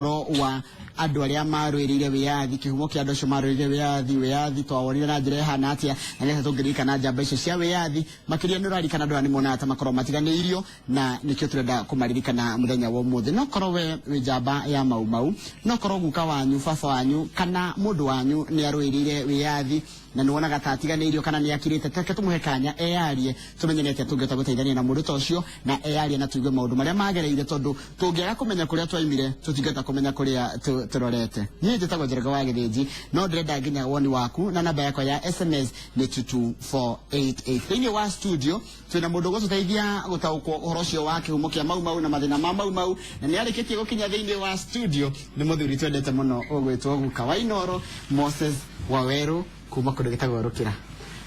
Ũhoro wa andũ arĩa marũĩrĩire wĩyathi, kĩhumo kĩa andũ acio marũĩrĩire wĩyathi, wĩyathi twawonire na njĩra ĩhana atĩa, na nĩ atĩa tũngĩririkana njamba icio cia wĩyathi. Makĩria nĩ ũraririkana andũ aya nĩ monaga ta makorwo matiganĩirio, na nĩkĩo tũrenda kũmaririkana mũthenya wa ũmũthĩ. No korwo we wĩ njamba ya Mau Mau, no korwo guka wanyu, baba wanyu, kana mũndũ wanyu nĩ arũĩrĩire wĩyathi, na nĩ wonaga ta atiganĩirio kana nĩ akirĩte, reke tũmũhe kanya eyarie, tũmenye nĩ atĩa tũngĩhota gũteithania na mũndũ ta ũcio, na eyarie na tũigue maũndũ marĩa magereire, tondũ tũngĩaga kũmenya kũrĩa twaimire tũtingĩhota kũmenya kũrĩa tũrorete. Niĩ njĩtagwo Njoroge wa Gĩthĩnji, no ndĩrenda nginya woni waku, na namba yakwa ya SMS nĩ 22488. Thĩinĩ wa studio twĩna mũndũ ũgũtũteithia gũtaũkwo ũhoro ũcio wa kĩhumo kĩa Mau Mau na mathĩna ma Mau Mau, na nĩ arĩkĩtie gũkinya thĩinĩ wa studio. Nĩ mũthuri twendete mũno ũgwĩtwo Guka wa Inooro, Moses Wawerũ, kuma kũndũ gĩtagwo Rũkĩra.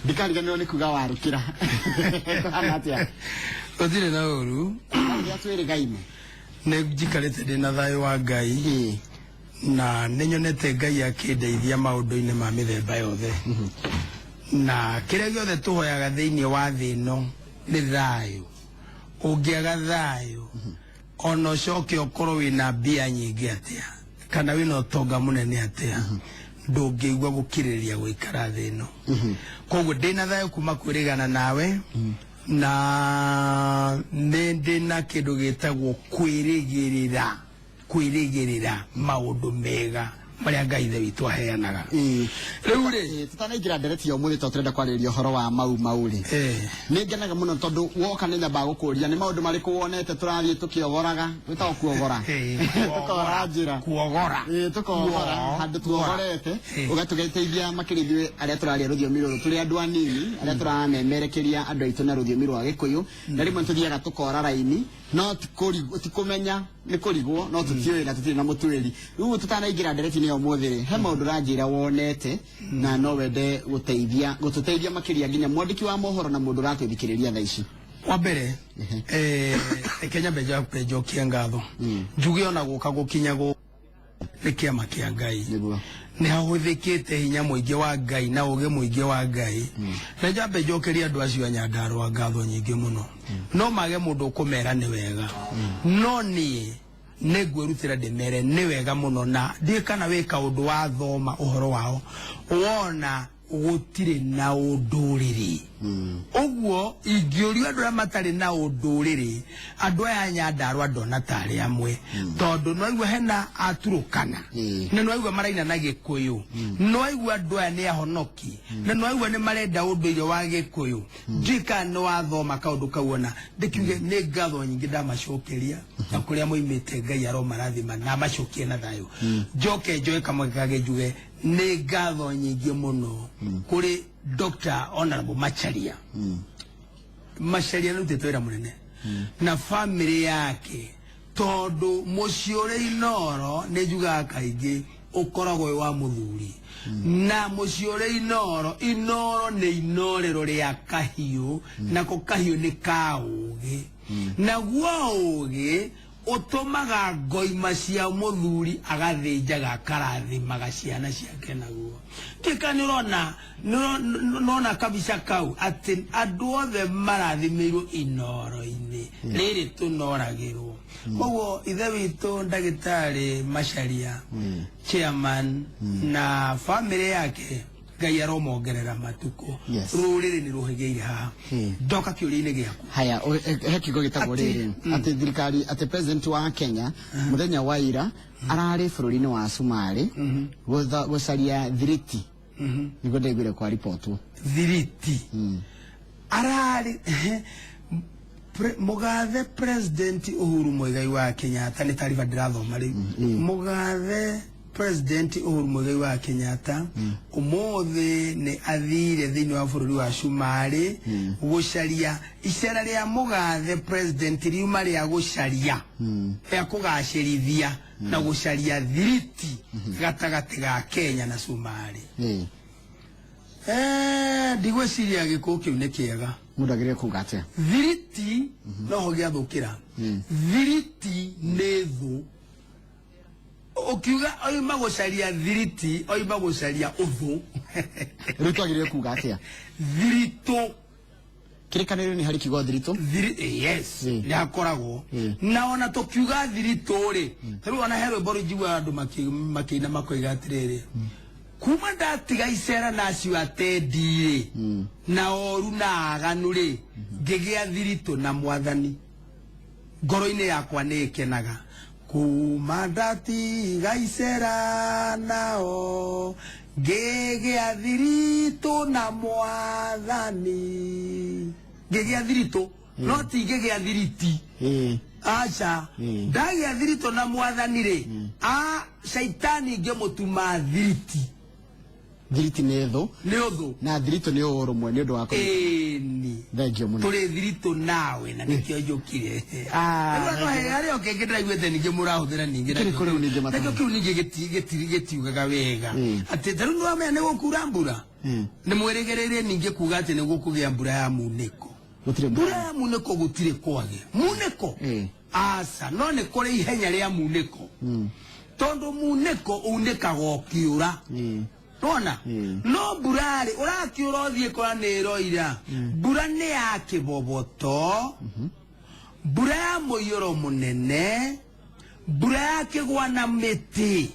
Ndikariganĩrwo nĩ kuga wa Rũkĩra. Kũhana atĩa? Gũtirĩ na ũru. Rĩrĩa twĩrĩgaine. Nĩ njikarĩte ndĩ na thayũ wa Ngai. Na nĩ nyonete Ngai akĩndeithia maũndũ-inĩ ma mĩthemba yothe. Na kĩrĩa gĩothe tũhoyaga thĩinĩ wa thĩ ĩno nĩ thayũ. Ũngĩaga thayũ, ona ũcoke ũkorwo wĩna mbia nyingĩ atĩa, kana wĩna ũtonga mũnene atĩa, ndũngĩigua gũkirĩrĩria gũikara thĩ ĩno. Koguo ndĩna thayũ kuma kwĩrĩgana nawe, na nĩ ndĩna kĩndũ gĩtagwo kwĩrĩgĩrĩra. Kwĩrĩgĩrĩra maũndũ mega marĩa Ngai Ithe witũ aheanaga. Rĩu rĩ, Tũtanaingĩra ndereti ya ũmũthĩ, tondũ tũrenda kwarĩrĩria ũhoro wa Mau Mau rĩ, nĩ ngenaga mũno tondũ woka nĩ nyambaga gũkũria nĩ maũndũ marĩkũ wonete tũrathiĩ tũkĩogoraga, gwĩtagwo kuogora, tũkora njĩra. Kuogora. Tũkogora handũ tuogorete, ũgatũgeteithia makĩria ithuĩ arĩa tũraria rũthiomi rũrũ tũrĩ andũ anini arĩa tũramemerekeria andũ aitũ na rũthiomi rwa Gĩkũyũ, na rĩmwe tũthiaga tũkora raini, no ti kũmenya nĩ kũrigwo, no tũtiũĩ na tũtirĩ na mũtuĩri. Rĩu tũtanaingĩra ndereti-inĩ ya ũmũthĩ rĩ, he maũndũ ũranjĩra wonete na no wende gũteithia gũtũteithia makĩria nginya mwandĩki wa mohoro na mũndũ ũratũthikĩrĩria thaa ici. Wa mbere, reke nyambe njokie ngatho, njuge ona gũka gũkinya gũkũ nĩ kĩama kĩa Ngai. Nĩ hahũthĩkĩte hinya mũingĩ wa Ngai na ũgĩ mũingĩ wa Ngai. Na njambe njokerie andũ acio a Nyandarũa ngatho nyingĩ mũno. No mage mũndũ ũkũmera nĩ wega, no niĩ nĩ ngwĩrutĩra ndĩmere nĩ wega mũno, na ndiũĩ kana wĩ kaũndũ wathoma ũhoro wao wona gũtirĩ na ũndũrĩrĩ. Ũguo ingĩũrio andũ arĩa matarĩ na ũndũrĩrĩ, andũ aya a Nyandarũa ndona tarĩ amwe, tondũ nĩwaigua hena Aturũkana, na nĩwaigua maraina na Gĩkũyũ, nĩwaigua andũ aya nĩ ahonoki, na nĩwaigua nĩ marenda ũndũire wa Gĩkũyũ. Ndiũĩ kana nĩwathoma kaũndũ kau, ona ndĩkiuge nĩ ngatho nyingĩ ndamacokeria, na kũrĩa moimĩte Ngai aromarathima na amacokie na thayũ. Njoke njoe kamweke kangĩ njuge nĩ ngatho nyingĩ mũno kũrĩ Dr. Honorable Macharia. Macharia nĩ rutĩte wĩra mũnene na family yake, tondũ mũciĩ ũrĩ Inooro nĩ njugaga kaingĩ ũkoragwo wĩ wa mũthuri, na mũciĩ ũrĩ Inooro, Inooro nĩ inorero rĩa kahiũ, nako kahiũ nĩ ka ũgĩ, naguo ũgĩ ũtũmaga ngoima cia mũthuri agathĩnjaga akarathimaga ciana ciake naguo. Kĩka nĩ ũrona nona kabica kau atĩ andũ othe marathimĩirwo inoro-inĩ rĩrĩ tũnoragĩrwo. Koguo ithe witũ ndagĩtarĩ Macharia, chairman, na family yake, Ngai aromongerera matukũ. Rũrĩrĩ nĩ rũhĩgĩire haha. Ndoka kĩũria-inĩ gĩaku. Haya, he kiugo gĩtagwo rĩrĩ atĩ thirikari, atĩ president wa Kenya mũthenya wa ira ararĩ bũrũri-inĩ wa Cumarĩ gũcaria thiriti, nĩguo ndaiguire kwa ribotwo. Thiriti ararĩ mũgathe President Uhuru Muigai wa Kenyatta, nĩ taariba ndĩrathoma rĩu. Mũgathe President Uhuru Muigai wa Kenyatta ũmũthĩ nĩ athire thĩinĩ wa bũrũri wa Cumarĩ gũcaria. Icera rĩa mũgathe president riuma rĩa gũcaria, rĩa kũgacĩrithia na gũcaria thiriti gatagatĩ ga Kenya na Cumarĩ. Ndigwĩciria gĩkũũ kĩu nĩ kĩega. Mũndũ agĩrĩire kuga atĩa? Thiriti noho gĩathũkĩra. Thiriti nĩ thũ. Ũkiuga oima gũcaria thiriti, oima gũcaria ũthũ. Rĩu twagĩrĩire kuga atĩa? Thiritũ. Kĩrĩkanĩro nĩ harĩ kiugo thiritũ. Yes, nĩ hakoragwo. Na ona tũkiuga thiritũ rĩ, rĩu ona he rwĩmbo rũnjiguaga andũ makĩina makoiga atĩrĩrĩ, kuma ndatiga icera na acio atendi rĩ, na oru na aganu rĩ, ngĩgĩa thiritũ na mwathani, ngoro-inĩ yakwa nĩ ĩkenaga. Kuma ndatiga icera nao, ngĩgĩa thiritũ na mwathani. Ngĩgĩa thiritũ, no ti ngĩgĩa thiriti. Aca, ndagĩa thiritũ na mwathani rĩ, a caitani ngĩmũtuma thiriti. Thiriti nĩ thũ. Nĩ ũthũ. Na thiritũ nĩ ũrũmwe nĩ ũndũ wa Ĩni. Thengiũ mũno. Tũrĩ thiritũ nawe na nĩkĩo njũkire. Rĩu harĩ o kĩngĩ ndĩraiguĩte ningĩ mũrahũthĩra ningĩ. Kĩrĩkũ rĩu ningĩ matahũthĩra? Nakĩo kĩu ningĩ gĩtiugaga wega. Atĩ ta rĩu nĩwamenya nĩ gũkura mbura. Nĩ mwĩrĩgĩrĩire ningĩ kuga atĩ nĩ gũkũgĩa mbura ya munĩko. Mbura ya munĩko gũtirĩ kwagĩa. Munĩko? Aca, no nĩ kũrĩ ihenya rĩa munĩko. Tondũ munĩko unĩkaga ũkĩũra. Nona? No mbura rĩ, ũrakiũra ũthiĩ kora nĩ ĩroira. Mbura nĩ ya kĩboboto, mbura ya mũiyũro mũnene, mbura ya kĩgwa na mĩtĩ.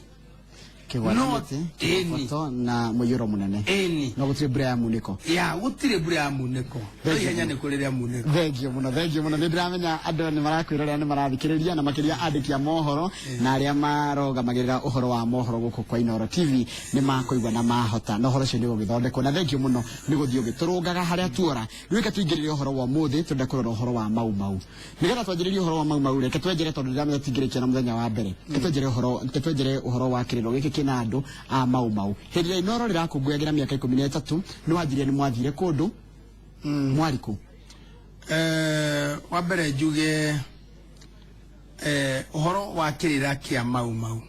Kĩgwa na mĩtĩ, kĩboboto na mũiyũro mũnene. Ĩni. No gũtirĩ mbura ya munĩko. Ya, gũtirĩ mbura ya munĩko. No ihenya nĩ kũrĩ rĩa munĩko. Thengio mũno, thengio mũno. Nĩ ndĩramenya andũ nĩ marakwĩrorera, nĩ marathikĩrĩria, na makĩria andĩki a mohoro na arĩa marogamagĩrĩra ũhoro wa mohoro gũkũ kwa Inooro TV nĩ makũigua na mahota, na ũhoro ũcio nĩ ũgũgĩthondekwo. Na thengio mũno nĩ gũthiĩ ũgĩtũrũngaga harĩa tuora. Rĩu reke tũingĩrĩre ũhoro wa ũmũthĩ, tũrenda kũrora ũhoro wa Mau Mau. Nĩgetha twanjĩrĩrie ũhoro wa Mau Mau, reke twenjere, tondũ ndĩramenya tũtingĩrĩkia na mũthenya wa mbere. Reke twenjere ũhoro wa kĩrĩro gĩkĩ kĩna andũ a Mau Mau. Hĩndĩ ĩrĩa Inooro rĩrakũngũyagĩra mĩaka 13, nĩ wanjirie nĩ mwathire kũndũ, mwarĩ kũ? Wa mbere njuge ũhoro wa kĩrĩra kĩa Mau Mau.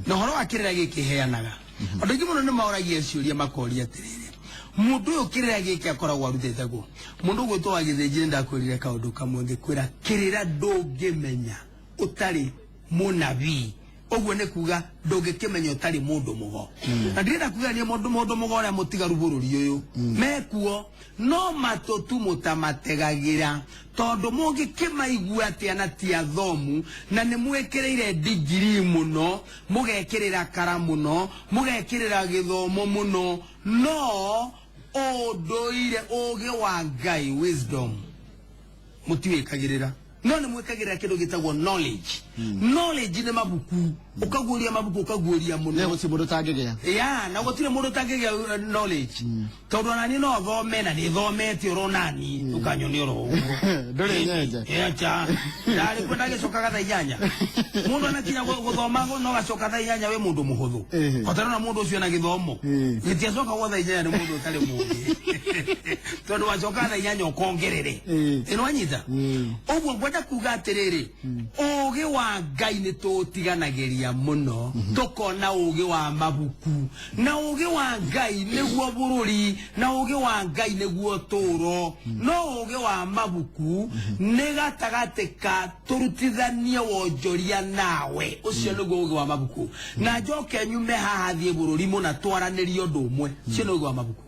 Na ũhoro wa kĩrĩra gĩkĩ heanaga. Andũ aingĩ mũno nĩ maũragia ciũria makoria atĩrĩrĩ, mũndũ ũyũ kĩrĩra gĩkĩ akoragwo arutĩte kũ? Mũndũ ũgwĩtwo wa Gĩthĩnji nĩ ndakwĩrire kaũndũ kamwe ngĩkwĩra kĩrĩra ndũngĩmenya ũtarĩ mũnabii. Ũguo nĩ kuga ndũngĩkĩmenya ũtarĩ mũndũ mũgo. Na ndirenda kuga nĩ mũndũ mũgo ũrĩa mũtigaru bũrũri ũyũ. Mekuo no matũ tu mũtamategagĩra, tondũ mũngĩkĩmaigua atĩa na ti athomu, na nĩ mwĩkĩrĩire degree mũno, mũgekĩrĩra kara mũno, mũgekĩrĩra gĩthomo mũno, no ũndũire ũgĩ wa Ngai, wisdom, mũtiwĩkagĩrĩra. No nĩ mwĩkagĩrĩra kĩndũ gĩtagwo knowledge. Knowledge nĩ mabuku, ũkaguũria mabuku, ũkaguũria mũno. Nĩ gũtirĩ mũndũ ũtangĩgĩa. Ya, na gũtirĩ mũndũ ũtangĩgĩa knowledge. Tondũ ona niĩ no thome na nĩ thomete ũrona niĩ, ũkanyonia oro ũguo. Ndũrĩ nyenje. Acha. Ndarĩ kuo ndagĩcokaga thaa inyanya. Mũndũ anakinya gũthoma no gacoka thaa inyanya wĩ mũndũ mũhũthũ. Ũtarona mũndũ ũcio na gĩthomo. Gĩtiacoka gwa thaa inyanya nĩ mũndũ ũtarĩ mũũgĩ. Tondũ wacoka thaa inyanya ũkongerere. Ĩno wanyita? Ũguo ngwenda kuga atĩrĩrĩ, ũgĩ wa Ngai nĩ tũũtiganagĩria mũno, tũkona ũgĩ wa mabuku, na ũgĩ wa Ngai nĩguo bũrũri, na ũgĩ wa Ngai nĩguo tũũro. No ũgĩ wa mabuku nĩ gatagatĩ ka tũrutithanie wonjoria nawe, ũcio nĩguo ũgĩ wa mabuku. Na njoke nyume haha thiĩ bũrũri mũna twaranĩrie ũndũ ũmwe, ũcio nĩ ũgĩ wa mabuku.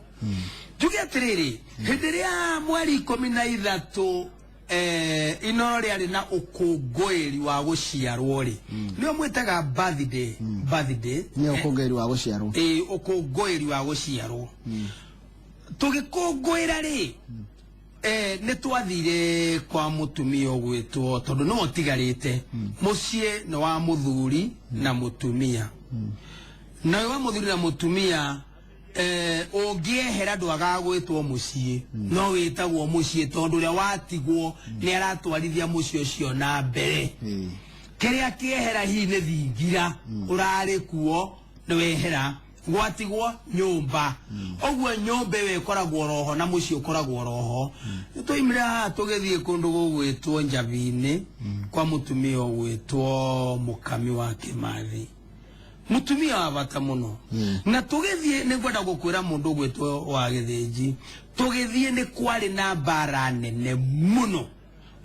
Njuge atĩrĩrĩ, hĩndĩ ĩrĩa mweri 13 Inooro rĩarĩ na ũkũngũĩri wa gũciarwo rĩ, nĩo mwĩtaga birthday, birthday. Nĩ ũkũngũĩri wa gũciarwo. Ũkũngũĩri wa gũciarwo. Tũgĩkũngũĩra rĩ, nĩ twathire kwa mũtumia ũgwĩtwo, tondũ nĩwe ũtigarĩte. Mũciĩ nĩ wa mũthuri na mũtumia. Na ũyũ wa mũthuri na mũtumia, ũngĩehera ndwagaga gwĩtwo mũciĩ, no wĩtagwo mũciĩ tondũ ũrĩa watigwo nĩ aratwarithia mũciĩ ũcio na mbere. Kĩrĩa kĩehera hihi nĩ thingira ũrarĩ kuo nĩ wehera, gwatigwo nyũmba. Ũguo nyũmba ĩyo ĩkoragwo roho na mũciĩ ũkoragwo roho. Nĩ twaimire haha tũgĩthiĩ kũndũ gũgwĩtwo Njabinĩ kwa mũtumia ũgwĩtwo Mũkami wa Kĩmathi. Mũtumia wa bata mũno. Na tũgĩthiĩ, nĩ ngwenda gũkwĩra mũndũ ũgwĩtwo wa Gĩthĩnji, tũgĩthiĩ nĩ kwarĩ na mbara nene mũno.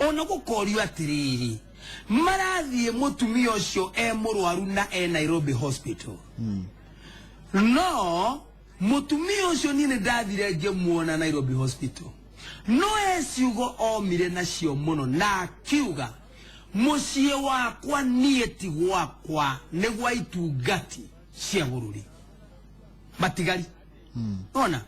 Ona gũkorio atĩrĩrĩ, marathiĩ mũtumia ũcio e mũrwaru na e Nairobi Hospital. No mũtumia ũcio niĩ nĩ ndathire ngĩmuona Nairobi Hospital. No he ciugo omire nacio mũno na akiuga mũciĩ wakwa niĩ ti gwakwa nĩ gwa itungati cia bũrũri matigari. Ona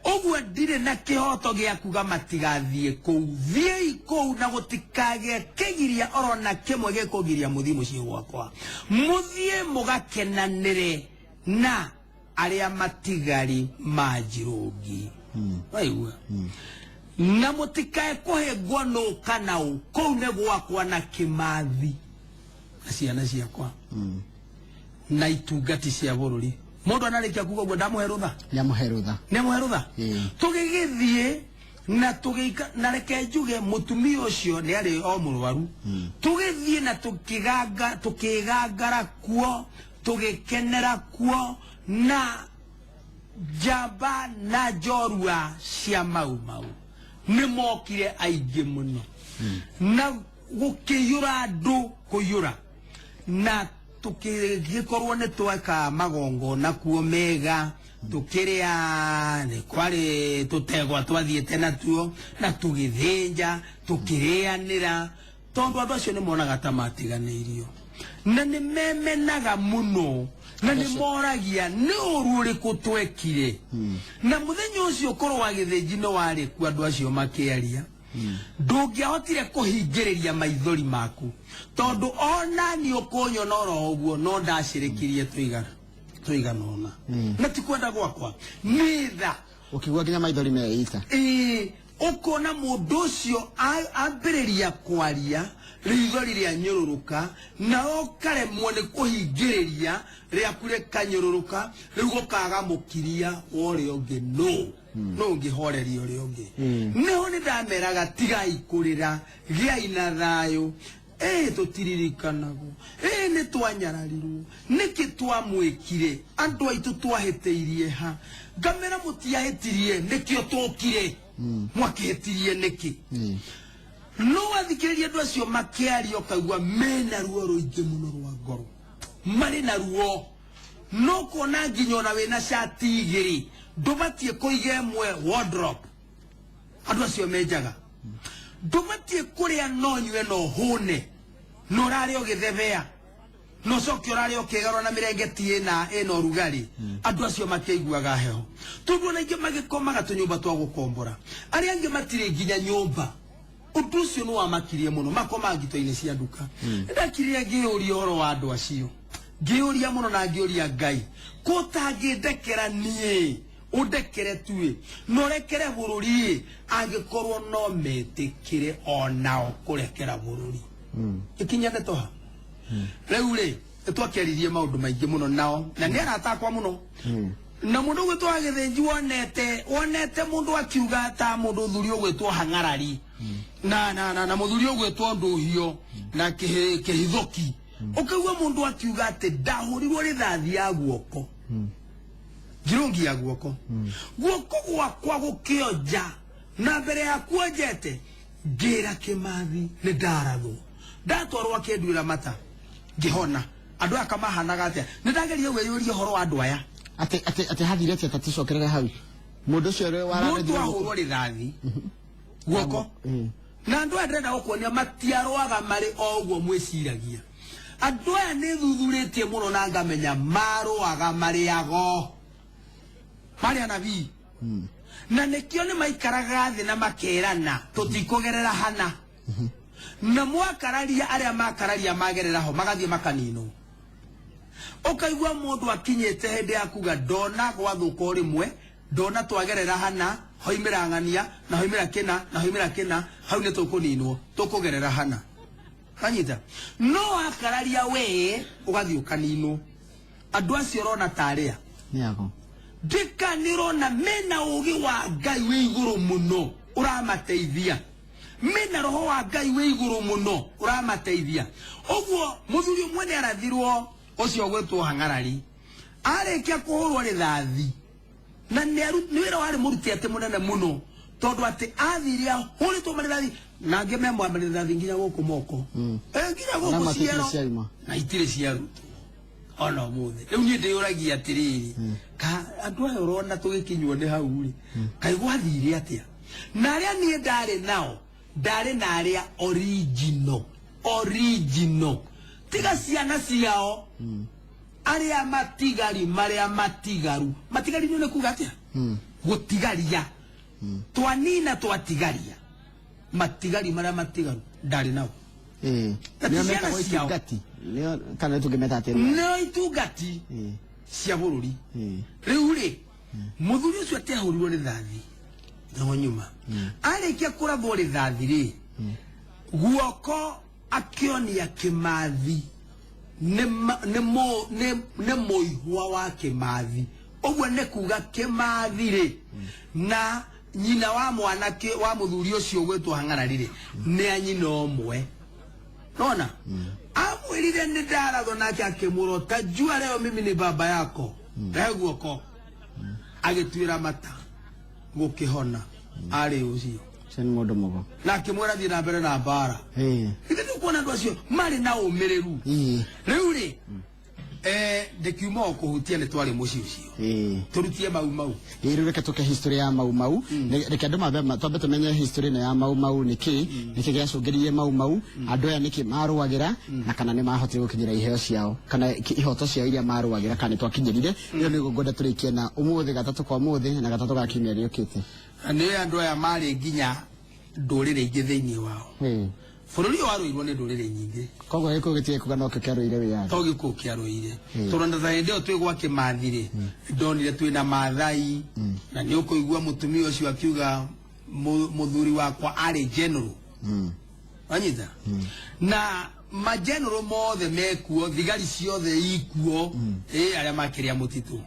ũguo ndirĩ na kĩhoto gĩa kuga matigathiĩ kũu, thiĩi kũu na gũtikagĩe kĩgiria orona kĩmwe gĩkũgiria mũthiĩ mũciĩ gwakwa, mũthiĩ mũgakenanĩre na arĩa matigari ma Njirũngi. Waigua? Na mũtikae kũhĩngwo nũ kana ũ, kũu nĩ gwakwa na Kĩmathi na ciana ciakwa na itungati cia bũrũri. Mũndũ anarĩkia kuga ũguo ndamũhe rũtha, nĩamũhe rũtha, nĩamũhe rũtha. Tũgĩgĩthiĩ na tũgĩika, na reke njuge mũtumia ũcio nĩ arĩ o mũrwaru. Tũgĩthiĩ na tũkĩgangara kuo, tũgĩkenera kuo na njamba na njorua cia Mau Mau nĩ mokire aingĩ mũno na gũkĩiyũra andũ kũiyũra, na tukĩgĩkorwo nĩ tweka magongona kuo mega, tukĩrĩa nĩ kwarĩ tũtegwa twathiĩte natuo na tũgĩthĩnja tũkĩrĩanĩra, tondũ andũ acio nĩ monaga ta matiganĩirio na nĩ memenaga mũno na nĩ moragia nĩ ũru ũrĩkũ twekire. Na mũthenya ũcio korwo wa gĩthĩnji nĩ warĩ kuo andũ acio makĩaria, ndũngĩahotire kũhingĩrĩria maithori maku, tondũ ona niĩ ũkũnyona oro ũguo no ndacĩrĩkirie tũigana ũna. Na ti kwenda gwakwa, nĩ tha. Ũkĩigua nginya maithori meita. Ĩĩ, ũkona mũndũ ũcio ambĩrĩria kwaria rĩithori rĩanyũrũrũka, na ũkaremwo nĩ kũhingĩrĩria rĩaku rĩkanyũrũrũka, rĩu gũkaga mũkiria wa ũrĩa ũngĩ no no ũngĩhoreria ũrĩa ũngĩ. Nĩho nĩ ndameraga tigai kũrĩra, gĩai na thayũ. Ĩĩ tũtiririkanagwo, ĩĩ nĩ twanyararirwo, nĩkĩ twamwĩkire, andũ aitũ twahĩtĩirie ha, ngamera mũtiahĩtirie nĩkĩo tũkire, mwakĩhĩtirie nĩkĩ? No wathikĩrĩria andũ acio makĩaria ũkaigua mena ruo rũingĩ mũno rwa ngoro, marĩ na ruo, no kuona nginya ona wĩna cati igĩrĩ ndũbatiĩ kũiga ĩmwe wardrobe, andũ acio menjaga, ndũbatiĩ kũrĩa no nyue no hũne, no ũrarĩa ũgĩthebea, no ũcoke ũrarĩa ũkĩgarũra na mĩrengeti ĩna ũrugarĩ, andũ acio makĩiguaga heho, tondũ ona aingĩ magĩkomaga tũnyũmba twa gũkombora, arĩa angĩ matirĩ nginya nyũmba. Ũndũ ũcio nĩ wamakirie mũno, makomaga ngito-inĩ cia nduka. Ndakirire ngĩyũria ũhoro wa andũ acio, ngĩyũria mũno na ngĩũria Ngai, ko ũtangĩndekera niĩ, ũndekere tuĩ, na ũrekere bũrũri, angĩkorwo no metĩkĩre onao kũrekera bũrũri. Ĩkinya ndeto ha rĩu rĩ, nĩtwakĩaririe maũndũ maingĩ mũno nao, na nĩ arata akwa mũno. Na mũndũ ũgwĩtwo Gĩthĩnji wonete mũndũ akiuga ta mũndũ thuri ũgwĩtwo Hang'arari na mũthuri ũgwĩtwo Ndũhio na Kĩhithũki, ũkaigua mũndũ akiuga atĩ ndahũrirwo rithathi ya guoko, njirũngi ya guoko, guoko gwakwa gũkĩonja, na mbere ya kuonjete ngĩra Kĩmathi nĩ ndarathwo, ndatwarwo akĩnduĩra mata ngĩhona. Andũ aya kamahanaga atĩa? Nĩ ndageria gwĩyũria ũhoro wa andũ aya Atĩ hathire atĩa? Tũcokerere hau mũndũ ũcio ũrĩa mũndũ wararethirwo ahũrwo rithathi guoko, na andũ aya ndĩrenda gũkuonia matiarũaga marĩ o ũguo mwĩciragia. Andũ aya nĩ thuthurĩtie mũno na ngamenya marũaga marĩ ago, marĩ anabii, na nĩkĩo nĩ maikaraga thĩ na makerana tũtikũgerera hana, na mwakararia arĩa makararia magerera ho magathiĩ makaninwo. Ũkaigua mũndũ akinyĩte hĩndĩ ya kuga ndona gwathũka o rĩmwe, ndona twagerera hana, hoimĩra ng'ania na hoimĩra kĩna na hoimĩra kĩna, hau nĩ tũkũninwo, tũkũgerera hana. Kanyita no akararia we ũgathiĩ ũkaninwo. Andũ acio ũrona tarĩa nĩ ago ndika nĩ ũrona mena ũgĩ wa Ngai wĩ igũrũ mũno ũramateithia, mena roho wa Ngai wĩ igũrũ mũno ũramateithia. Ũguo mũthuri ũmwe nĩ arathirwo ũcio ũgwĩtwo Hang'arari, arĩkia kũhũrwo rithathi, na nĩ wĩra warĩ mũruti atĩ mũnene mũno, tondũ atĩ athire ahũrĩtwo marĩthathi na angĩ memwa marĩthathi nginya gũkũ moko, nginya Na gũkũ matirĩ ciero, ciauma. na itirĩ ciarutwo ona ũmũthĩ. Rĩu niĩ ndĩyũragia atĩrĩrĩ, ka andũ aya ũrona tũgĩkinywo nĩ hau rĩ, kaĩ gwathire atĩa? Na arĩa niĩ ndarĩ nao, ndarĩ na arĩa original, original. Tiga ciana ciao, arĩa matigari, marĩa matigaru. Matigari nĩ kuga atĩa? Gũtigaria. Twanina twatigaria. Matigari marĩa matigaru, ndarĩ nao. Na Nĩo ti ciana metagwo ciao. itungati. Nĩo kana tũngĩmeta atĩa? Nĩo itungati cia bũrũri. Rĩu rĩ, mũthuri ũcio atiahũrirwo rithathi naho nyuma. Arĩkia kũrathwo rithathi rĩ, guoko akĩonia Kĩmathi nĩ mũihwa wa Kĩmathi. Ũguo nĩ kuga Kĩmathi rĩ, na nyina wa mwanake wa mũthuri ũcio ũgwĩtwo Hang'arari rĩ, nĩ a nyina ũmwe. Nona? Amwĩrire nĩ ndarathwo nake akĩmũrota, tajua leo mimi ni baba yako. Rehe guoko. Agĩtuĩra mata gũkĩhona arĩ ũcio. Ũcio nĩ mũndũ mũgo. Na akĩmwĩra thiĩ na mbere na mbara. Ithe nĩ andũ acio marĩ na ũmĩrĩru. Rĩu rĩ, ndĩkiuma o kũhutia nĩ twarĩ mũciĩ ũcio. Tũrutie Mau Mau. Rĩu reke tũke history ya Mau Mau. Reke andũ mambe twambe tũmenye history ĩno ya Mau Mau nĩkĩ, nĩkĩ gĩacũngĩrĩirie Mau Mau, andũ aya nĩkĩ marũagĩra, na kana nĩ mahotire gũkinyĩra iheo ciao, kana ihoto ciao iria marũagĩra, kana nĩ twakinyĩrire. Ĩyo nĩguo ngwenda tũrĩkie na ũmũthĩ, gatatũ kwa ũmũthĩ na gatatũ ga kiumia gĩũkĩte. Nĩ andũ aya marĩ nginya ndũrĩrĩ ingĩ thĩinĩ wao. Bũrũri ũyũ warũirwo nĩ ndũrĩrĩ nyingĩ. Koguo gĩkũyũ gĩtige kuga nokĩo kĩarũire wĩyathi. To gĩkũyũ kĩarũire. Tondũ na hĩndĩ ĩyo twĩ gwa Kĩmathi rĩ, ndonire twĩna Maathai, na nĩ ũkũigua mũtumia ũcio akiuga mũthuri wakwa arĩ general. Wanyita? Na mageneral mothe mekuo, thigari ciothe ikuo, arĩa makĩrĩa mũtitũ.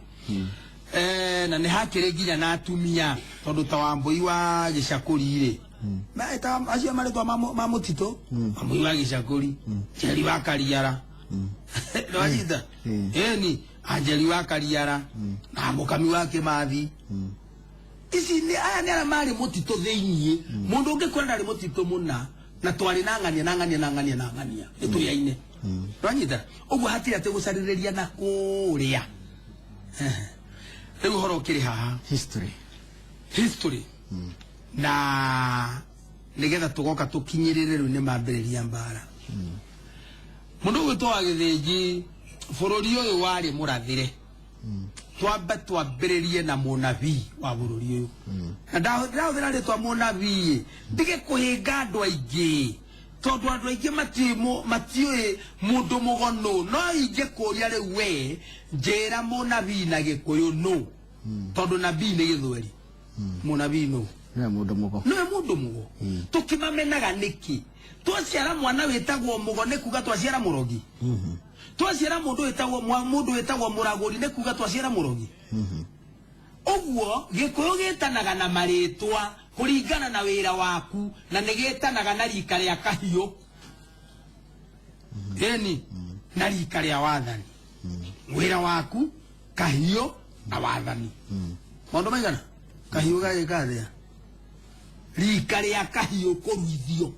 Na nĩ hakĩrĩ nginya na atumia, tondũ ta Wambũi wa Gĩcakũri rĩ, acio marĩtwa ma mũtitũ, Wambũi wa Gĩcakũri, Njeri wa Kariara. Nĩwanyita? Ĩni, Anjeri wa Kariara, na Mũkami wa Kĩmathi. Ici nĩ aya nĩ arĩa marĩ mũtitũ thĩiniĩ. Mũndũ ũngĩ kwenda ndarĩ mũtitũ mũna, na twarĩ na ng'ania na ng'ania na ng'ania na ng'ania. Nĩ tũrĩaine. Nĩwanyita? Ũguo hatirĩ atĩ gũcarĩrĩria na kũrĩa. Rĩu ũhoro ũkĩrĩ haha. History. History. Na nĩgetha tũgoka tũkinyĩrĩre rĩu nĩ mambĩrĩria mbara. Mũndũ ũgwĩtwo wa Gĩthĩnji, bũrũri ũyũ warĩ mũrathĩre. Twambe twambĩrĩrie na mũnabii wa bũrũri ũyũ. Na ndahũthĩra rĩtwa mũnabii, ndige kũhĩnga andũ aingĩ, tondũ andũ aingĩ matiũĩ mũndũ mũgo nũ. No ingĩkũria rĩu we, njĩra mũnabii na Gĩkũyũ nũ, tondũ nabii nĩ Gĩthweri. Mũnabii nũ? Nĩwe mũndũ mũgo. Nĩwe mũndũ mũgo. Tũkĩmamenaga nĩkĩ? Twaciara mwana wĩtagwo mũgo nĩ kuga twaciara mũrogi. Twaciara mũndũ wĩtagwo mũndũ wĩtagwo mũragũri nĩ kuga twaciara mũrogi. Ũguo Gĩkũyũ gĩtanaga na marĩtwa kũringana na wĩra waku, na nĩ gĩtanaga na rika rĩa kahiũ. Ĩni, na rika rĩa wathani. Wĩra waku, kahiũ na wathani. Maũndũ maigana? Kahiũ gagĩka atĩa? Rika rĩa kahiũ kũruithio.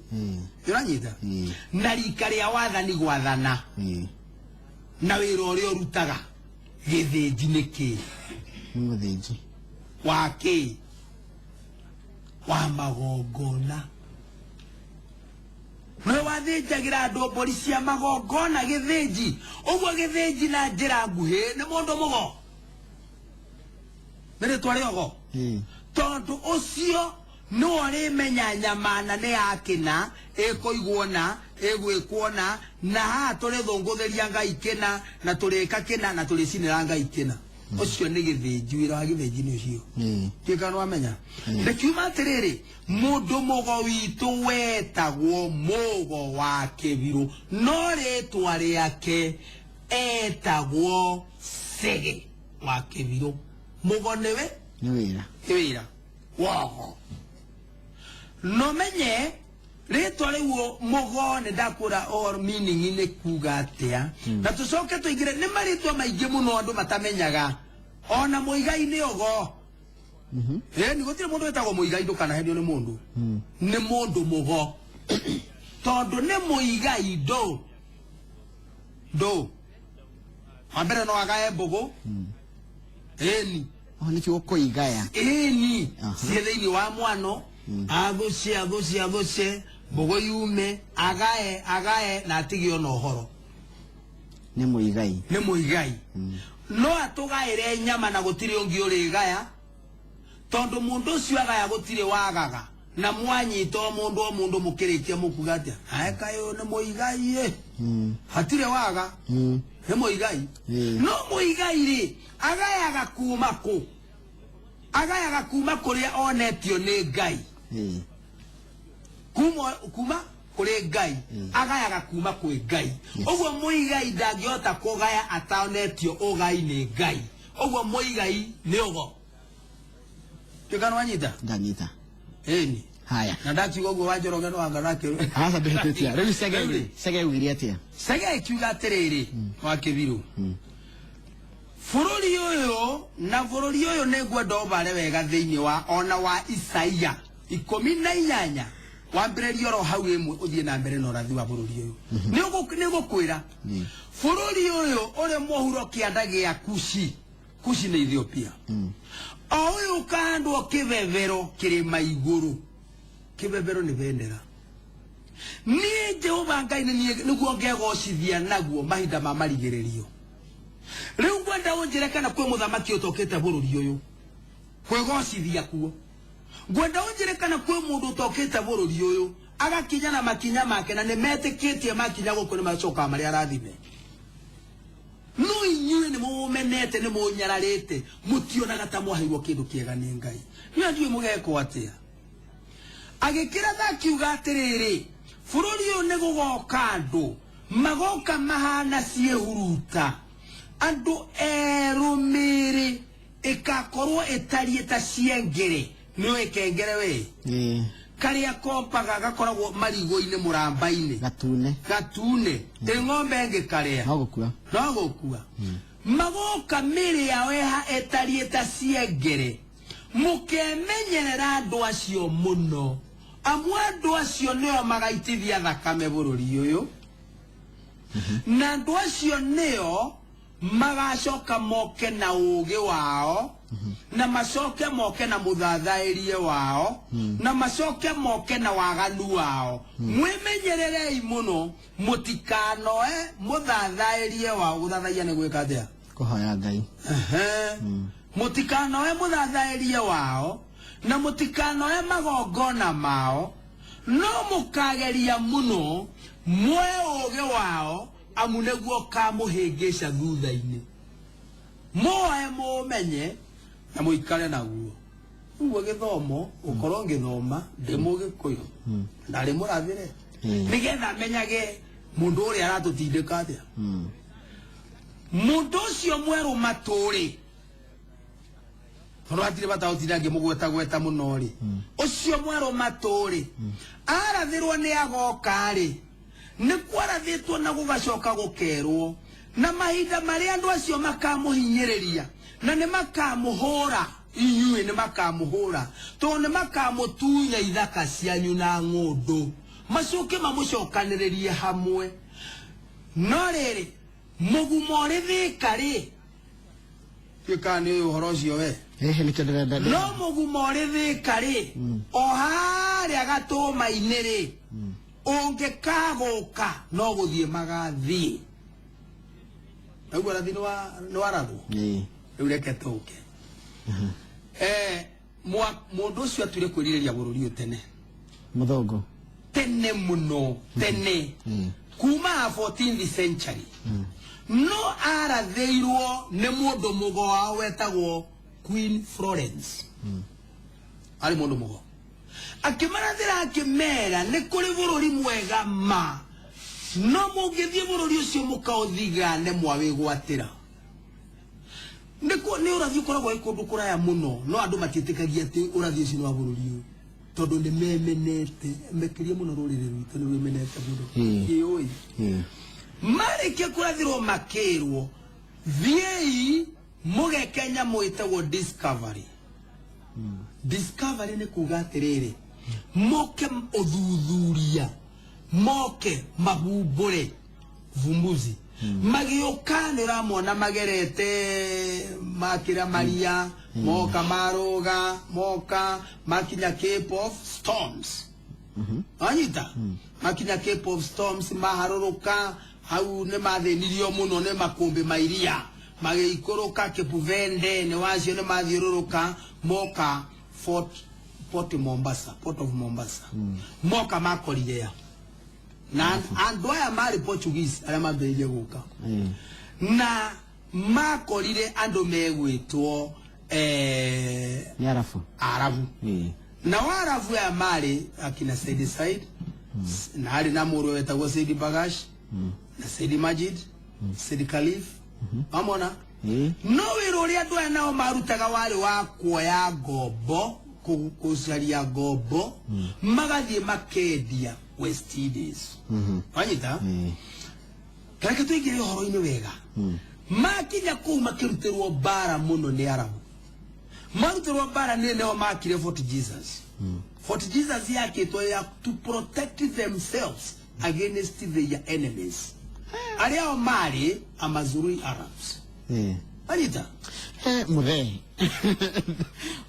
Ũranyita? Na rika rĩa wathani gwathana. Na wĩra ũrĩa ũrutaga Gĩthĩnji nĩ kĩ? Nĩ mũthĩnji. Wa kĩ? Wa magongona. Nĩwe wathĩnjagĩra andũ mbũri cia magongona Gĩthĩnji. Ũguo Gĩthĩnji na njĩra nguhĩ nĩ mũndũ mũgo. Nĩ rĩtwa rĩa ũgo. Tondũ ũcio nĩwe ũrĩmenya nyama na nĩ ya kĩna, ĩkũigwo na, ĩgwĩkwo na, na haha tũrĩthũngũthĩria Ngai kĩna, na tũrĩka kĩna, na tũrĩcinĩra Ngai kĩna. Ũcio nĩ Gĩthĩnji, wĩra wa Gĩthĩnji nĩ ũcio. Ndiũĩ kana nĩwamenya. Ndekiuma atĩrĩrĩ, mũndũ mũgo witũ wetagwo Mũgo wa Kĩbirũ, no rĩtwa rĩake etagwo Cege wa Kĩbirũ. Mũgo nĩwe? Nĩ wĩra. Nĩ wĩra. Woho. No menye rĩtwa rĩu mũgo nĩ ndakũra ũhoro meaning nĩ kuga atĩa. Na tũcoke tũingĩre nĩ marĩtwa maingĩ mũno andũ matamenyaga. Ona Mũigai nĩ ũgo. Nĩ gũtirĩ mũndũ wĩtagwo Mũigai, ndũkanahenio nĩ mũndũ. Nĩ mũndũ mũgo. Tondũ nĩ Mũigai ndũ. Ndũ. Wa mbere no agae mbũgũ. Ĩni. Oh, nĩ kiugo kũigaya. Ĩni. Ciĩ thĩinĩ wa mwano. Athũcie athũcie athũcie mbogo yume agae agae na atige ona ũhoro. Nĩ mũigai. Nĩ mũigai. No atũgaĩre nyama na gũtirĩ ũngĩ ũrĩgaya, tondũ mũndũ ũcio agaya gũtirĩ wagaga. Na mwanyita o mũndũ o mũndũ mũkĩrĩkia mũkuga atĩa, ae kaĩ ũyũ nĩ mũigai ĩ. Hatirĩ waga. Nĩ mũigai. No mũigai rĩ, agayaga kuma kũ? Agayaga kuma kũrĩa onetio nĩ Ngai. Kuma kũrĩ Ngai. Agayaga kuma kwĩ Ngai. Ũguo mũigai ndangĩhota kũgaya atonetio ũgai nĩ Ngai. Ũguo mũigai nĩ ũgo. Tuĩka nĩ wanyita? Ndanyita. Ĩni. Haya. Na ndakiuga ũguo wa Njoroge no anga nakĩrwo. Aca ndĩhĩtĩtie. Rĩu Chege rĩ, Chege ugire atĩa? Chege ĩkiuga atĩrĩrĩ, wa Kĩbirũ. Bũrũri ũyũ na bũrũri ũyũ nĩ ngwenda ũbare wega thĩinĩ wa ona wa Isaia 18 wambĩrĩrie oro hau ĩmwe ũthiĩ na mbere na ũrathi wa bũrũri ũyũ. Nĩ ngũkwĩra bũrũri ũyũ ũrĩ mũhuro kĩanda gĩa Kushi. Kushi nĩ Ethiopia. O ũyũ ũkahandwo kĩbebero kĩrĩma igũrũ. Kĩbebero nĩ bendera. Niĩ Jehova Ngai nĩguo ngegocithia naguo mahinda ma marigĩrĩrio. Rĩu ngwenda ũnjĩre kana kwĩ mũthamaki ũtokĩte bũrũri ũyũ kwĩgocithia kuo. Ngwenda ũnjĩre kana kwĩ mũndũ ũtokĩte bũrũri ũyũ agakinya na makinya make na nĩ metĩkĩtie makinya gũkũ nĩ macokaga marĩ arathime. No inyuĩ nĩ mũmenete nĩ mũnyararĩte mũtionaga ta mwaheirwo kĩndũ kĩega nĩ Ngai. Niĩ ndiũĩ mũgekwo atĩa. Agĩkĩratha akiuga atĩrĩrĩ, bũrũri ũyũ nĩ gũgoka andũ magoka mahana ciĩhuruta, andũ erũ mĩĩrĩ ĩkakorwo ĩtariĩ ta ciengere. Nĩũĩ kengere we? Karĩa kompaga gakoragwo marigũ-inĩ mũramba-inĩ. Gatune. Gatune. Ĩ ng'ombe ĩngĩkarĩa? No gũkua. No gũkua. Magoka mĩĩrĩ yao ĩtariĩ ta ciengere. Mũkemenyerera andũ acio mũno. Amu andũ acio nĩo magaitithia thakame bũrũri ũyũ. Na andũ acio nĩo magacoka moke na ũũgĩ wao, na macoke moke na mũthathaĩrie wao, na macoke moke na waganu wao. Mwĩmenyererei mũno mũtikanoe mũthathaĩrie wao. Gũthathaia nĩ gwĩka atĩa? Kũhoya Ngai. Mũtikanoe mũthathaĩrie wao na mũtikanoe magongona mao, no mũkageria mũno muoe ũũgĩ wao, amu nĩguo kamũhĩngĩca thutha-inĩ. Muoe mũũmenye na mũikare naguo. Ũguo gĩthomo ũkorwo ngĩthoma ndĩ mũgĩkũyũ ndarĩ mũrathĩre nĩgetha menyage mũndũ ũrĩa aratũtindĩka atĩa. Mũndũ ũcio mwerũ matũrĩ tondũ hatirĩ bata ũtinda ngĩmũgweta gweta mũno rĩ, ũcio mwerũ matũrĩ arathĩrwo nĩ agoka rĩ, nĩ kwarathĩtwo na gũgacoka gũkerwo na mahinda marĩa andũ acio makamũhinyĩrĩria na nĩ makamũhũra inyuĩ, nĩ makamũhũra tondũ nĩ makamũtunya ithaka cianyu na ng'ũndũ, macoke mamũcokanĩrĩrie hamwe. No rĩrĩ, mũgumo ũrĩ Thĩka rĩ, tuĩkaga nĩ ũyũ ũhoro ũcio we. Hihi nĩkĩo ndĩrenda. No mũgumo ũrĩ Thĩka rĩ, o harĩa gatũma-inĩ rĩ, ũngĩkagũka no gũthiĩ magathiĩ. Naguo ũrathi nĩ warathwo? Rĩu reke tũke. Mũndũ ũcio atuire kwĩrirĩria bũrũri ũyũ tene. Mũthũngũ. Tene mũno, tene. Kuma 14th century. No arathĩirwo nĩ mũndũ mũgo wao wetagwo Queen Florence. Arĩ mũndũ mũgo. Akĩmarathĩra akĩmera nĩ kũrĩ bũrũri mwega ma, no mũngĩthiĩ bũrũri ũcio mũkaũthigane mwawĩgwatĩra. Nĩ ũrathi ũkoragwo wĩ kũndũ kũraya mũno, no andũ matiĩtĩkagia atĩ ũrathi ũcio nĩ wa bũrũri ũyũ, tondũ nĩ memenete, makĩria mũno rũrĩrĩ rwitũ nĩ rwĩmenete mũno. Kĩũĩ. Marĩkia kũrathĩrwo makĩrwo, thiĩi mũgeke nyamũ ĩtagwo discovery. Discovery nĩ kuga atĩrĩrĩ, moke ũthuthuria, moke mahumbũre, vumbuzi. Magĩũka nĩ ũramona magerete makĩra maria, moka marũga, moka makinya Cape of Storms. Wanyita? Makinya Cape of Storms maharũrũka hau nĩ mathĩnirio mũno nĩ makũmbĩ ma iria, magĩikũrũka Cape Verde nĩ wacio nĩ mathiũrũrũka moka Port Mombasa, Port of Mombasa. Moka makorire ya na andũ aya marĩ Portuguese arĩa mambĩrĩirie gũka na makorire andũ megwĩtwo Nĩ Arabu. Arabu. Na Waarabu aya marĩ akina Said Said, na harĩ na mũrũ wetagwo Said Bagash, na Said Majid, Said Khalif. Wamona? No wĩra ũrĩa andũ aya nao marutaga warĩ wa kuoya ngombo, gũcaria ngombo, magathiĩ makendia West Indies. Wanyita? Reke tũingĩre ũhoro-inĩ wega. Makinya kũu makĩrutĩrwo mbara mũno nĩ Arabu. Marutĩrwo mbara nĩ nĩo makire Fort Jesus. Fort Jesus yakĩtwo ya to protect themselves against their enemies. Arĩa o marĩ Amazurui Arabs. Wanyita? Muthee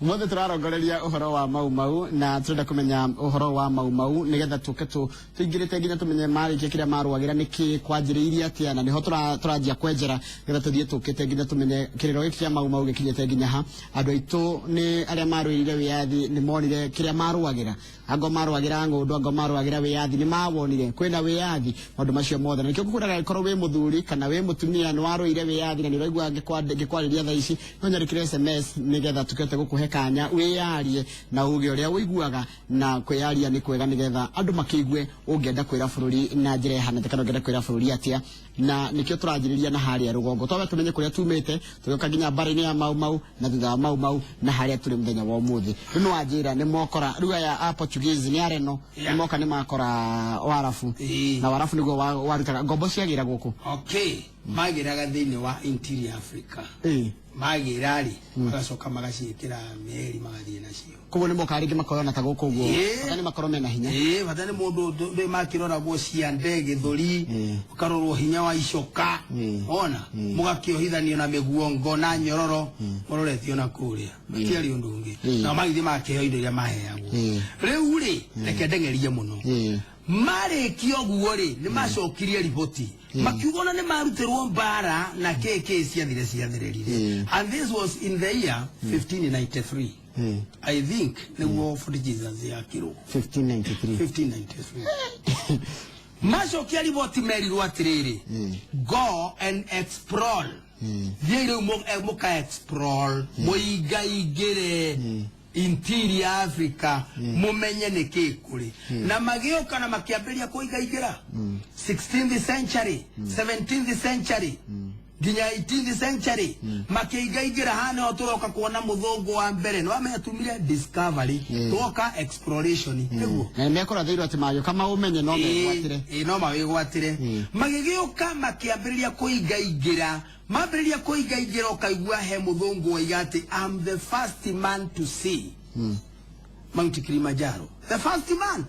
mothe tũrarongoreria ũhoro wa Mau Mau na tũrenda kũmenya ũhoro wa Mau Mau nĩgetha tũke tũingĩrĩte nginya tũmenye marĩkia kĩrĩa marũagĩra nĩkĩ kwanjĩrĩirie atĩa, na nĩho tũranjia kwenjera nĩgetha tũthiĩ tũkĩte nginya tũmenye kĩrĩro gĩkĩ kĩa Mau Mau gĩkinyĩte nginya ha. Andũ aitũ nĩ arĩa marũĩrĩire wĩyathi nĩ monire kĩrĩa marũagĩra, ango marũagĩra ng'ũndũ, ango marũagĩra wĩyathi nĩ mawonire kwĩna wĩyathi, maũndũ macio mothe. Na nĩkĩo ngũkwĩraga angĩkorwo wĩ mũthuri kana wĩ mũtumia nĩ warũire wĩyathi na nĩ ũraigua ngĩkwarĩria thaa ici, no nyandĩkĩre SMS nĩgetha tũkĩhote gũkũhe kanya wĩyarie na uge ũrĩa ũiguaga, na kwĩyaria nĩ kwega nĩgetha andũ makĩigue ũngĩenda kwĩra bũrũri na njĩra ĩhana kana ũngĩenda kwĩra bũrũri atĩa. Na nĩkĩo tũranjĩrĩria na harĩa rũgongo twambe tũmenye kũrĩa tumĩte, tũgĩũka nginya mbara-inĩ ya Mau Mau na thutha wa Mau Mau na harĩa tũrĩ mũthenya wa ũmũthĩ. Rĩu nĩ wanjĩra nĩ mokora rĩu aya a Portuguese nĩ Areno, nĩ moka nĩ makora Warabu, na Warabu nĩguo warutaga ngombo ciagĩra gũkũ. Okay, magĩraga thĩinĩ wa interior Africa. Magĩra rĩ magacoka magaciĩkĩra meri magathiĩ nacio. Koguo nĩ moka rĩngĩ makoyona ta gũkũ ũguo. Bata nĩ makorwo mena hinya. Bata nĩ mũndũ ndĩ makĩroragwo ciande gĩthũri, ũkarorwo hinya wa icoka. Ona mũgakĩohithanio na mĩguongo na nyororo mũroretio na kũrĩa. Matiarĩ ũndũ ũngĩ. Na magĩthiĩ makĩheo indo iria maheagwo. Rĩu rĩ reke ndeng'erie mũno. Marĩkia ũguo rĩ nĩ macokirie riboti. Makiuga ona nĩ marutĩrwo mbara na KK ciathire ciathererire. And this was in the year 1593. I think nĩguo Fort Jesus yakirwo. 1593. 1593. Macokia riboti merirwo atĩrĩrĩ, go and explore. Thiĩ rĩu mũka explore, mũingaingĩre interior Africa, mumenye nĩ kĩ kũrĩ. Na magĩũka na makĩambĩrĩria kũingaingĩra 16th century, 17th century, nginya 18th century, makĩingaingĩra. Haha nĩho tũroka kuona mũthũngũ wa mbere nĩ wamenya tumire discovery, twoka exploration, nĩguo. Na nĩmekũrathĩirwo atĩ magĩũka maũmenye no megwatĩre. No mawĩgwatĩre. Magĩgĩũka makĩambĩrĩria kũingaingĩra. Mambĩrĩria kũingaingĩra ũkaigua he mũthũngũ waiga atĩ I'm the first man to see Mount Kilimanjaro. The first man.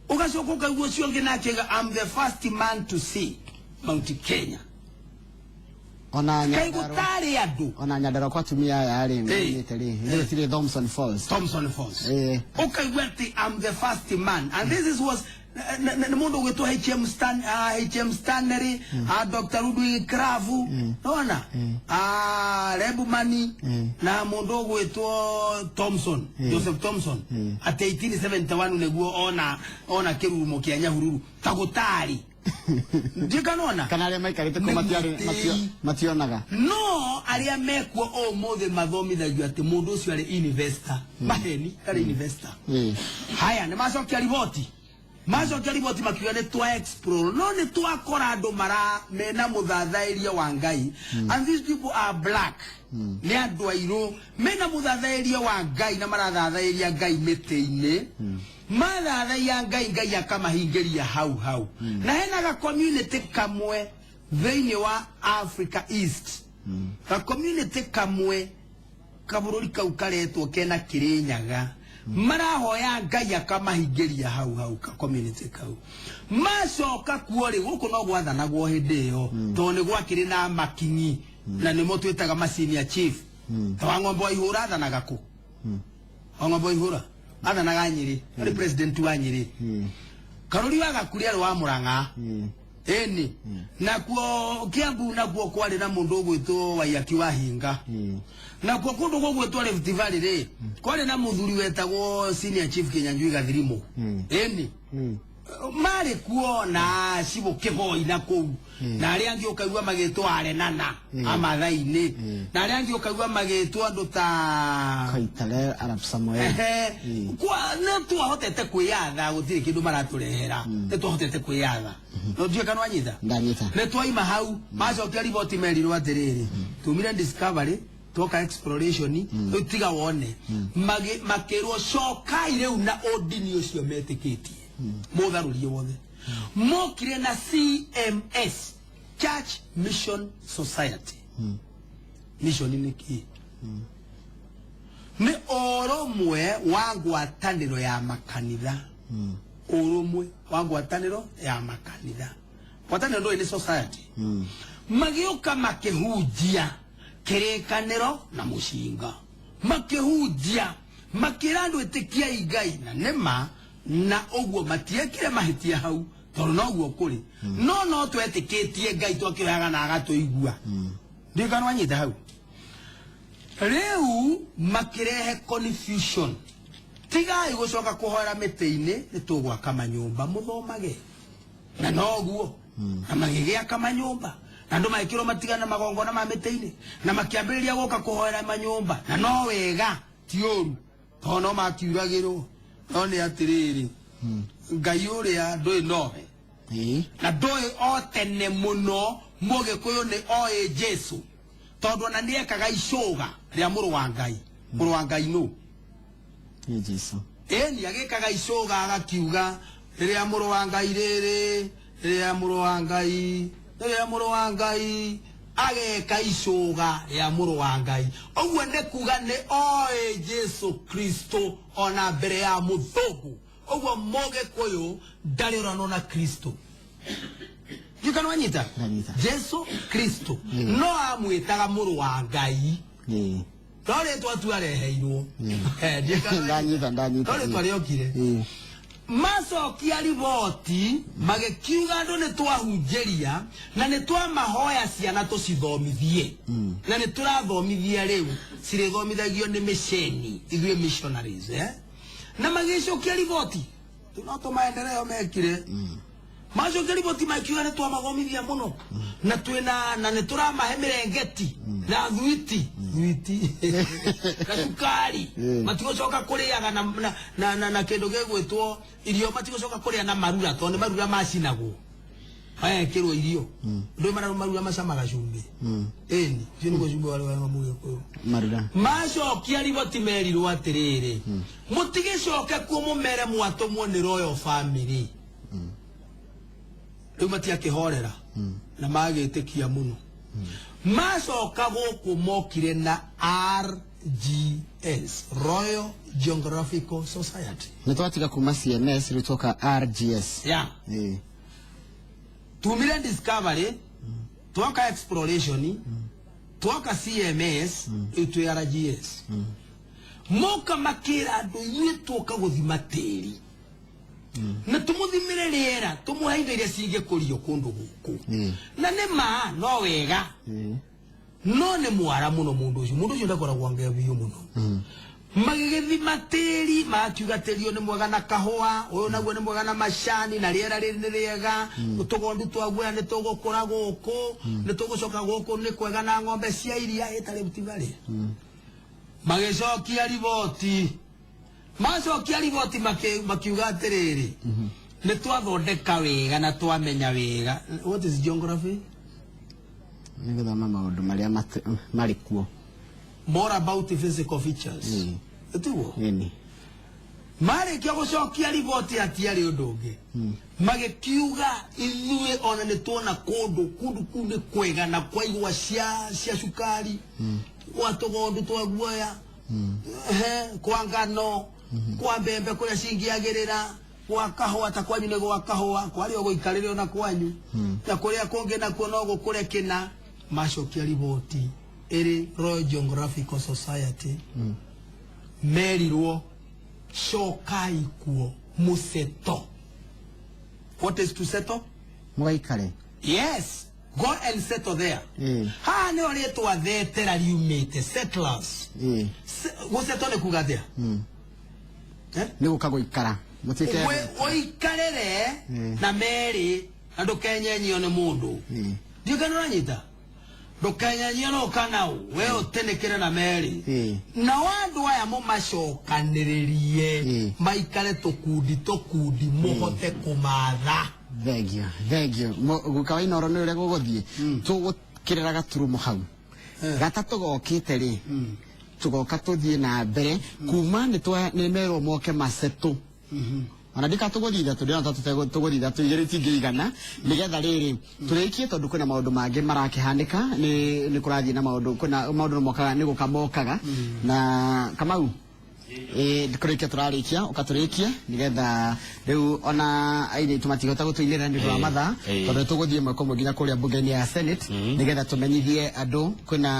Ũgacoka ũkaigua ũcio ũngĩ nake auga I'm the first man to see Mount Kenya. Ona Kaĩ gũtarĩ andũ. Ona Nyandarua kwa atumia aya rĩ, maumĩte rĩ, ithuĩ gũtirĩ Thompson Falls. Thompson Falls. Ũkaigua atĩ I'm the first man. And this is was nĩ mũndũ ũgwĩtwo HM Stan, HM Stanley, Dr. Ludwig Krapf, nona Rebmann, na mũndũ ũgwĩtwo Thompson, Joseph Thompson, atĩ 1871 nĩguo ona kĩrurumo kĩa Nyahururu ta gũtarĩ. Ndikanona kana arĩa maikarĩte kũu mationaga. No arĩa mekuo ũmũthĩ mathomithagio atĩ mũndũ ũcio arĩ investor. Maheni arĩ investor. Haya nĩ macokia riboti. Macokia riboti makiuga nĩ twa explore, no nĩ twakora andũ mara mena mũthathaĩria wa Ngai. And these people are black. Nĩ andũ airũ mena mũthathaĩria wa Ngai na marathathaĩria Ngai mĩtĩ-inĩ. Mathathaia Ngai, Ngai akamahingĩria hau hau. Na hena ga community kamwe thĩinĩ wa Africa East. Ga community kamwe kabũrũri kau karetwo kena Kĩrĩnyaga. Marahoya Ngai akamahingĩria hau hau ka community kau. Macoka kuo rĩ, gũkũ no gwathanagwo hĩndĩ ĩyo, tondũ nĩ gwakĩrĩ na makinyi na nĩmo twĩtaga ma senior chief. Ta wa Ng'ombe wa Ihũra athanaga kũ? Wa Ng'ombe wa Ihũra athanaga Nyĩrĩ, arĩ president wa Nyĩrĩ. Karũri wa Gakuri arĩ wa Mũrang'a. Ĩni nakuo Kiambu nakuo kwarĩ na mũndũ ũgwĩtwo Waiyaki wa Hinga. Nakuo kũndũ gũgwĩtwo Rift Valley rĩ, kwarĩ na mũthuri wetagwo senior chief Kinyanjui Gathirimu. Ĩni marĩ kuo na Cibũ Kĩgoi na kũu, na arĩa angĩ ũkaigua magĩtwo Arenana Amathai-inĩ, na arĩa angĩ ũkaigua magĩtwo andũ ta Koitalel Arap Samoei. Ehe. Kwa nĩ twahotete kwĩyatha, gũtirĩ kĩndũ maratũrehera, nĩ twahotete kwĩyatha. No ndiũĩ kana wanyita. Ndanyita. Nĩ twaima hau, macokia riboti merirwo atĩrĩrĩ, tumire discovery, twoka exploration, rĩu tiga wone. Makĩrwo cokai rĩu na ũndini ũcio metĩkĩtie, mũtharũrie wothe. Mokire na CMS, Church Mission Society. Mission nĩ kĩĩ? Nĩ ũrũmwe wa ngwatanĩro ya makanitha. Ũrũmwe wa ngwatanĩro ya makanitha. Ngwatanĩro ndũĩ nĩ society. Magĩũka makĩhunjia kĩrĩkanĩro na mũcinga, makĩhunjia makĩra andũ ĩtĩkiai Ngai, na nĩma na ũguo matiekire mahĩtia hau, tondũ noguo kũrĩ. No no twetĩkĩtie Ngai, twakĩoyaga na agatũigua. Ndiũĩ kana wanyita hau. Rĩu makĩrehe confusion, tigai gũcoka kũhoera mĩtĩ-inĩ, nĩ tũgwaka manyũmba mũthomage. Na noguo na magĩgĩaka manyũmba, na andũ magĩkĩrwo matigana magongona ma mĩtĩ-inĩ, na makĩambĩrĩria gũka kũhoera manyũmba. Na no wega, ti ũru, tondũ no makiuragĩrwo. No nĩ atĩrĩrĩ, Ngai ũrĩa ndũĩ nowe na ndũĩ o tene mũno mũgĩkũyũ nĩ oĩ Jesu, tondũ ona nĩ ekaga icũga rĩa mũrũ wa Ngai. Mũrũ wa Ngai nũ? Nĩ Jesu. Ĩni agĩkaga icũga agakiuga, rĩrĩa mũrũ wa Ngai rĩrĩ, rĩrĩa mũrũ wa Ngai, rĩrĩa mũrũ wa Ngai, ageka icũga rĩa mũrũ wa Ngai. Ũguo nĩ kuga nĩ oĩ Jesu Kristo ona mbere ya mũthũngũ. Ũguo mũgĩkũyũ ndarĩ ũranwo na Kristo. Ndiũĩ kana wanyita? Ndanyita. Jesu Kristo no amwĩtaga mũrũ wa Ngai, no rĩtwa tu areheirwo. Ndiũĩ kana wanyita. Ndanyita, ndanyita. No rĩtwa rĩokire. Macokia riboti magĩkiuga andũ nĩ twahunjĩria na nĩ twamahoya ciana tũcithomithie, na nĩ tũrathomithia rĩu, cirĩthomithagio nĩ mĩceni ithuĩ missionaries, eh? Na magĩcokia riboti no tũmaendeleo mekire. Macokia riboti makiuga nĩ twamathomithia mũno na twĩna na nĩ tũramahe mĩrengeti na thuiti thuiti na cukari. Matigũcoka kũrĩaga na kĩndũ gĩgwĩtwo irio, matigũcoka kũrĩa na marura, tondũ nĩ marura macinagwo maekĩrwo irio. Ndũĩ marura macamaga cumbĩ? Ĩni ũcio nĩguo cumbĩ warĩ wa mũgĩkũyũ. Marura. Macokia riboti merirwo atĩrĩrĩ, mũtigĩcoke kuo, mũmere mwatũmwo nĩ royal family. Rĩu matiakĩhorera na magĩtĩkia mũno. Macoka gũkũ mokire na RGS, Royal Geographical Society. Nĩ twatiga kuma CMS, rĩu twoka RGS. Yeah. Tumire discovery, twoka exploration, twoka CMS, rĩu twĩ RGS. Moka makĩra andũ ithuĩ twoka gũthima tĩri na tũmũthimĩre rĩera, tũmũhe indo iria cingĩkũrio kũndũ gũkũ. Na nĩ ma no wega, no nĩ mwara mũno mũndũ ũcio. Mũndũ ũcio ndakoragwo nge biũ mũno. Magĩgĩthima tĩri, makiuga tĩri ũyũ nĩ mwega na kahũa, ũyũ naguo nĩ mwega na macani, na rĩera rĩrĩ nĩ rĩega, tũgondu twa guoya nĩ tũgũkũra gũkũ, nĩ tũgũcoka gũkũ nĩ kwega na ng'ombe cia iria ĩtarĩ Rift Valley. Magĩcokia riboti, macokia riboti makiuga atĩrĩrĩ, nĩ twathondeka wega na twamenya wega. What is geography? Nĩ gũthoma maũndũ marĩa marĩ kuo. More about the physical features. Tiguo? Ĩni. Marĩkia gũcokia riboti hatiarĩ ũndũ ũngĩ, magĩkiuga ithuĩ ona nĩ tuona kũndũ kũndũ kũu nĩ kwega na kwa igwa cia cukari, kwa tũgondu twa guoya, kwa ngano. Kwa mbembe kũrĩa cingĩagĩrĩra, gwa kahũa ta kwanyu nĩ gwa kahũa, kwarĩ o gũikarĩre ona kwanyu, na kũrĩa kũngĩ nakuo no gũkũre kĩna. Macokia riboti ĩrĩ Royal Geographical Society, merirwo cokai kuo mũseto. What is to settle? Mũgaikare. Yes, go and settle there. Haha nĩho rĩtwa thetera riumĩte, settlers. Gũsettle nĩ kuga atĩa? Eh? Nĩ gũka gũikara mũtuĩke Ũikarĩre na merĩ na ndũkenyenyio nĩ mũndũ. Ndiũ kana ũranyita, ndũkenyenyio no kana ũ we ũtĩnĩkĩre na merĩ. Nao andũ aya mũmacokanĩrĩrie, maikare tũkundi tũkundi, mũhote kũmatha. Thengio, thengio. Guka wa Inooro, nĩ ũrĩa gũgũthiĩ tũgũkĩrĩra gaturumo hau gatatũ gokĩte rĩ, tũgoka tũthiĩ na mbere kuma nĩ nĩ merwo moke masetũ, ona ndika tũgũthiĩ ithatũ, ndĩrona ta tũgũthiĩ ithatũ, igĩrĩ itingĩigana, nĩgetha rĩrĩ tũrĩkie, tondũ kwĩna maũndũ mangĩ marakĩhanĩka, nĩ kũrathiĩ na maũndũ, kwĩna maũndũ no mokaga, nĩ gũka mokaga na Kamau. Ĩ kũrĩkia tũrarĩkia, ũkatũrĩkia nĩgetha rĩu ona airĩtu matigota gũtũinĩra nĩ ũndũ wa mathaa, tondũ tũgũthiĩ ĩmwe kwa ĩmwe nginya kũrĩa mbunge-inĩ ya Senate, nĩgetha tũmenyithie andũ kwĩna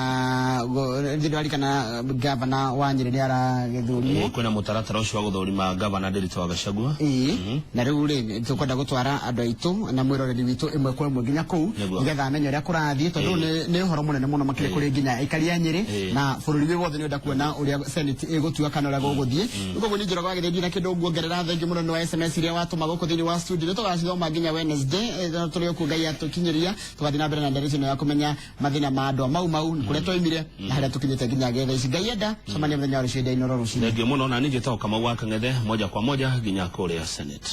ndĩrarikana gavana wa Nyĩrĩ nĩ aragĩthũrimwo. Kwĩna mũtaratara ũcio wa gũthũrima gavana Ndiritu wa Gachagua. Ĩĩ, na rĩu rĩ tũkwenda gũtwara andũ aitũ na mwĩroreri witũ ĩmwe kwa ĩmwe nginya kũu, nĩgetha amenye ũrĩa kũrathiĩ, tondũ nĩ ũhoro mũnene mũno makĩria kũrĩ nginya aikari a Nyĩrĩ na bũrũri wĩ wothe nĩ ũrenda kuona ũrĩa Senate ĩgũtua kana ũrĩa gũgũthiĩ. Rĩu koguo niĩ Njoroge wa Gĩthĩnji na kĩndũ nguongerera, thengiũ mũno nĩ wa SMS iria watũma gũkũ thĩinĩ wa studio, nĩ tũgacithoma nginya Wednesday, tũrĩ okuo Ngai atũkinyĩria, tũgathiĩ na mbere na ndeto ĩno ya kũmenya mathĩna ma andũ a Mau Mau, kũrĩa twaimire na harĩa tũkinyĩte nginya thaa ici. Ngai enda, cemania mũthenya wa rũciũ Inooro rũcinĩ. Thengio mũno, na niĩ njĩtagwo Kamau wa Kang'ethe, moja kwa moja nginya kũrĩa Senate.